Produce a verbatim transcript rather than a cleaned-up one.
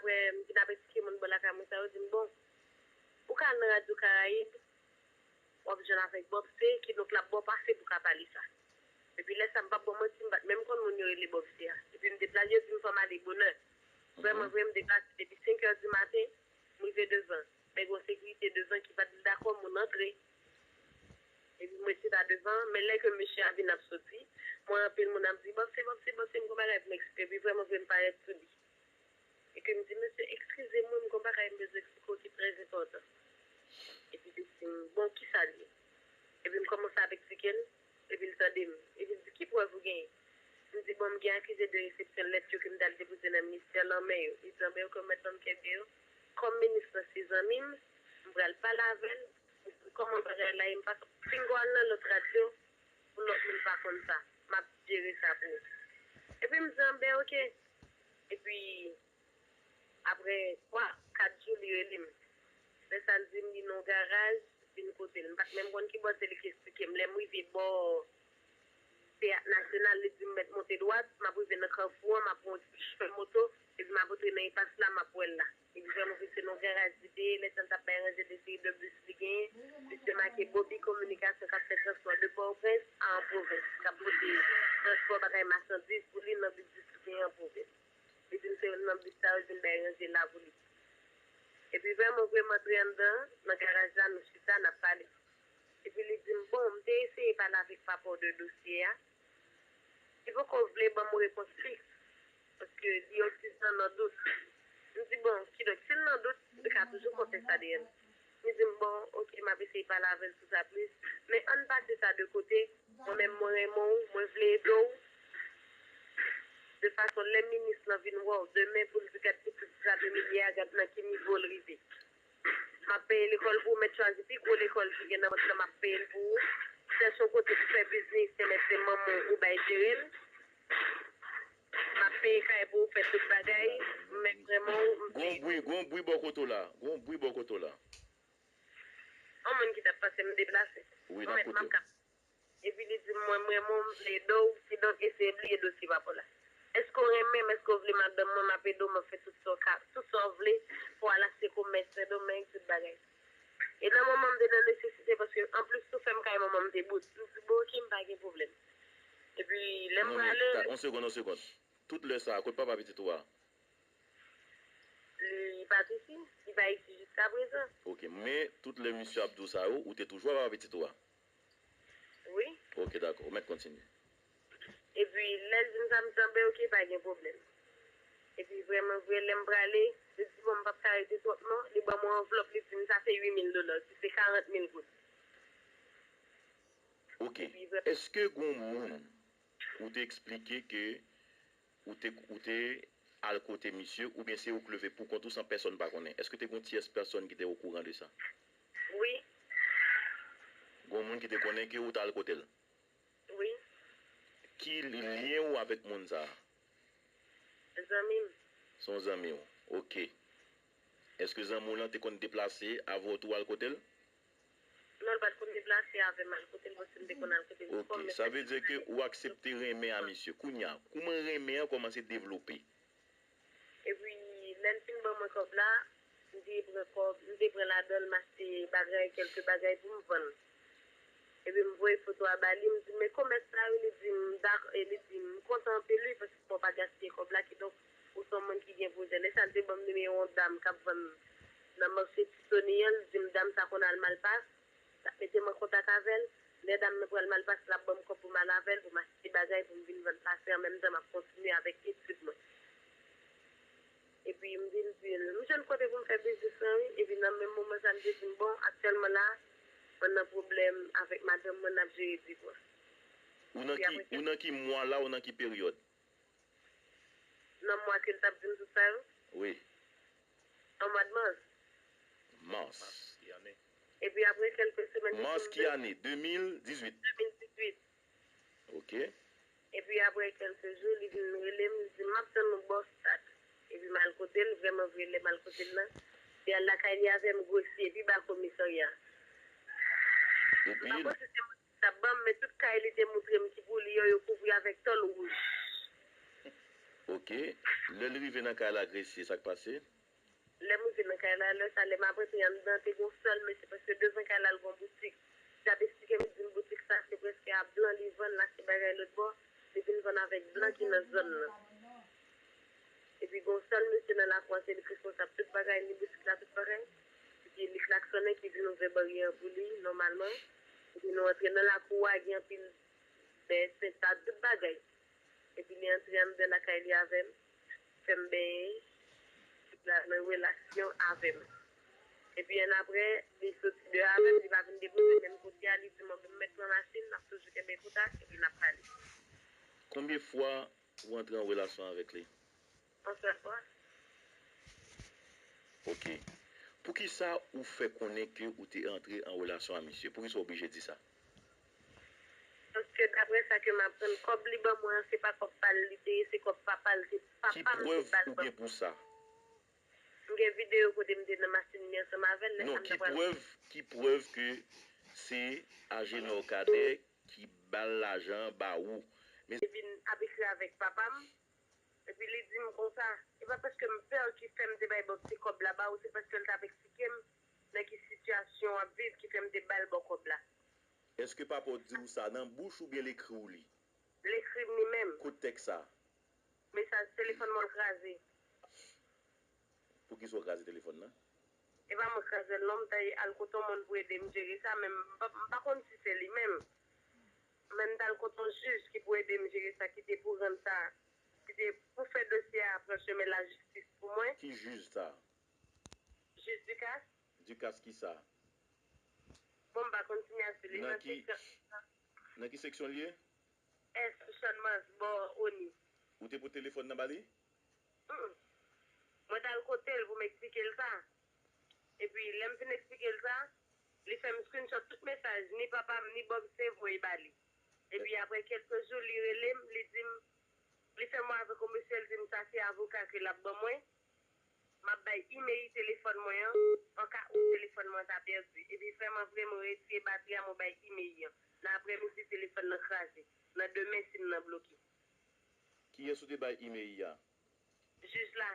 Frè m ki t ap eksplike moun bò lakay mwen sa yo di m, bon, ou ka al nan Radyo Karayib, w ap jwenn avèk Bòb Se, kidonk l ap ba w pase pou w ka pale sa. Epi lè sa a, m p ap ba w manti, m pa t menm konn moun yo rele Bòb Se a. Epi m deplase, yo di m fò m ale bonè. Vrèman vre, m deplase depi senk è di maten, m rive devan. Men gen yon sekirite devan ki pa t dakò moun antre. Epi m rete ta devan, men lè ke mesye a vin ap soti, m wè anpil moun ap di, Bòb Se, Bòb Se, Bòb Se, m gon bagay pou m eksplike. Epi vrèman vre, m parèt sou li. Epi m di, mesye, eskize m, wi, m gon bagay m bezwen eksplike w ki trè enpòtan. Epi li di m, bon, kisa l ye? Epi m kòmanse ap eksplike l, epi l tande m. Epi l di, ki prèv ou genyen? M di, bon, m gen akize de resepsyon lèt yo ke m t al depoze nan ministè lanmè yo. Li di, anben, ok, ou mèt ban m kenbe yo. Kòm minis lan se zanmi m, m pral pale avè l. Kòman bagay la ye, m pa fin gwo al nan lòt radyo pou lòt moun pa konn sa. M ap jere sa pou ou. Epi m di, anben, ok. Epi, apre twa, kat jou, li rele m. Lè sa, l di m li nan yon garaj, vin kote l. M pa t menm konn ki bò se li ki eksplike m. Lè m rive bò Teyat Nasyonal, li di m mèt monte dwat, m ap rive nan kafou an, m ap pran yon ti chimen moto, epi m ap antre nan enpas la, m ap wè l la. Epi vrèman vre, se nan yon garaj li te ye, lè sa l t ap bay ranje de seri de bis li genyen, misye make Bobby Communication k ap fè transpò de Pòtoprens a an pwovens, k ap pote transpò bagay machandiz pou li nan bis li genyen an pwovens. Li di m se nan bis sa yo vin bay ranje la pou li. Epi vrèman vre, m antre anndan, nan garaj la, nou chita, n ap pale. Epi li di m, bon, m te eseye pale avèk papa w de dosye a. Li poko vle ban m yon repons fiks, paske li yon ti jan nan dout. M di, bon, kidonk, si l nan dout, li ka toujou kontèk sa deyè l. Li di m, bon, ok, m ap eseye pale avè l sou sa plis, men ann pase sa de kote. Mwen menm, mwen renmen w, mwen vle ede w. De fason, lè minis lan vin wè w demen pou l di, gad pitit sa de milye a, gad nan ki nivo l rive. M ap peye lekòl pou ou, mèt chwazi pi gwo lekòl ki gen nan mond lan, m ap peye l pou ou. Chèche yon kote pou fè biznis, se mèt se manman w ou bay jere l. M ap peye kay pou ou, fè tout bagay. Men vrèman, m Gon bri, gon bri bò kote w la. Gon bri bò kote w la. Yon moun ki t ap pase m deplase. Wi, n ap koute w. Epi li di m, mwen, m renmen w, m vle ede w, kidonk eseye bliye dosye papa w la. Èske w renmen m? Èske w vle madanm mwen? M ap ede w, m ap fè tout sa w ka, tout sa w vle pou w al achte komès Sendomeng, tout bagay. E nan moman m te nan nesesite, paske anplis tou fèm kay manman m te bout. M di, bon, ok, m pa gen pwoblèm. Epi, lè m prale. Non, men, ta, yon segonn, yon segonn. Tout lè sa a, kot papa pitit ou a? Li pa t isi, li pa isi jiskaprezan. Ok, men tout lè misye ap di w sa yo, ou te toujou avè pitit ou a? Wi. Ok, dakò, ou mèt kontinye. Epi, lè l di m sa, m di, anben, ok, pa gen pwoblèm. Epi, vrèman vre, lè m prale, li di, bon, m p ap ka rete twòp non, li ban m yon anvlòp, li di m sa se uit mil dola, ki se karant mil goud. Ok, èske gon moun ou te eksplike ke ou te, ou te al kote misye, oubyen se ou k leve pou kont ou san pèsòn pa konnen? Èske te gon tyès pèsòn ki te okouran de sa? Wi. Gon moun ki te konnen ke ou t al kote l? Wi. Ki lyen ou avèk moun sa a? Zanmi m. Se yon zanmi w. Ok. Èske zanmi w lan te konn deplase avè w tou al kote l? Non, l pa t konn deplase avè m al kote l, paske m te konn al kote l. Ok, sa vle di ke ou aksepte renmen a misye. Kounye a, kouman renmen an kòmanse devlope? Epi, lè l fin ban mwen kòb la, m te pran kòb, m te pran ladan l, m achte bagay, kèlke bagay pou m vann. Epi, m voye foto a ba li, m di, men komès sa yo, li di m, dak-, e li di m, m kontan anpil wi, paske fò w pa gaspiye kòb la, kidonk, ou se yon moun ki gen pwojè. Lè sa, l te ban m nimewo yon dam k ap vann nan mache Ti Soni an, l di m, dam sa konn al Malpas, l ap mete m an kontak avè l. Lè dam nan pral Malpas, l ap ban m kòb pou m al avè l, pou m achte bagay, pou m vin vann pase, an menm tan, m ap kontinye avèk etid mwen. Epi, m vin di l, m jwenn kote pou m fè biznis lan, wi. Epi, nan menm moman sa, l te di m, bon, aktyèlman la, mwen nan pwoblèm avèk madanm mwen, n ap jere divòs. Ou nan ki, ou nan ki mwa la, ou nan ki peryòd? Nan mwa ke l t ap di m tout sa yo? Wi. Nan mwa de mas. Mas. Epi apre kèlke semèn, li di m. Mas ki ane? De mil dizuit. De mil dizuit. Ok. Epi apre kèlke jou, li vin rele m, li di m, m ap tann ou bò stad. Epi m al kote l, vrèman vre, lè m al kote l lan, li al lakay li avè m, grosye, pi ba komisarya. Epi? M pa panse se mwen ki t ap ban m, men tout kay li te moutre m ki pou li yo, yo kouvri avèk tòl wouj. Ok. Lè l rive nan kay la, Gresye, sa k pase? Lè m rive nan kay la, lè sa, lè m ap rantre anndan, te gen yon sèl mesye, paske devan kay la, l gen yon boutik. Li t ap eksplike m, li di m, boutik sa, se prèske a blan li vann, l achte bagay lòt bò, li vin vann avèk blan ki nan zòn nan. Epi gen yon sèl mesye nan lakou a, se li k responsab tout bagay, ni boutik la, tout bagay. Epi li klaksonnen, ki vin ouvè baryè an pou li, nòmalman. Epi nou antre nan lakou a, gen anpil bèt, senta, tout bagay. Epi li antre anndan lakay li avè m, fè m benyen, epi l al nan relasyon avè m. Epi annapre, li soti deyò avè m, li pa vin depoze menm kote a, li di m, bon, m mèt pran machin, n ap toujou kenbe kontak, epi n ap pale. Konbyen fwa ou antre an relasyon avèk li? Yon sèl fwa. Ok. Poukisa ou fè konnen ke ou te antre an relasyon a misye? Poukisa w oblije di sa? Paske daprè sa ke m aprann, kòb li ban mwen an, se pa kòb pa l li te ye, se kòb papa l, se papa m te ba l ban mwen. Ki prèv ou gen pou sa? M gen videyo kote m te nan machin li ansanm avè l, lè sa m t ap pral. Non, ki prèv, ki prèv ke se Agenor Cadet ki ba l lajan an ba ou? Men. Li vin ap ekri avèk papa m, epi li di m konsa, e pa paske m pè ki fè m te bay Bob ti kòb la ba ou, se paske l t ap eksplike m nan ki sitiyasyon w ap viv ki fè m te ba l bò kòb la. Èske papa w di w sa nan bouch oubyen l ekri w li? L ekri m li menm. Kot tèks sa? Mesaj telefòn mwen l kraze. Poukisa w kraze telefòn nan? E pa mwen kraze l non, m t al kote yon moun pou ede m jere sa, men m pa, m pa konn si se li menm. Men m t al kote yon jij ki pou ede m jere sa, ki te pou rann sa, ki te pou fè dosye a pran chemen lajistis pou mwen. Ki jij sa? Jij Ducasse. Ducasse kisa? Bon, m pa konn sinyati li Nan nan ki, seksyon. Nan ki seksyon l ye? S Channmas bò Oni. Ou te pote telefòn nan ba li? Mm. Mwen t al kote l pou m eksplike l sa. Epi lè m fin eksplike l sa, li fè m screenshot tout mesaj, ni papa m, ni Bob se voye ba li. Epi apre kèlke jou, li rele m, li di m, li fè m wè avèk yon mesye, l di m sa se avoka ke l ap ban mwen. M ap bay imèy telefòn mwen an, an ka ou telefòn mwen ta pèdi. Epi frè m an vre, mwen retire batri a, mwen bay imèy an. Nan aprèmidi, telefòn nan kraze. Nan demen, sim nan bloke. Kiyès ou te bay imèy a? Jij la.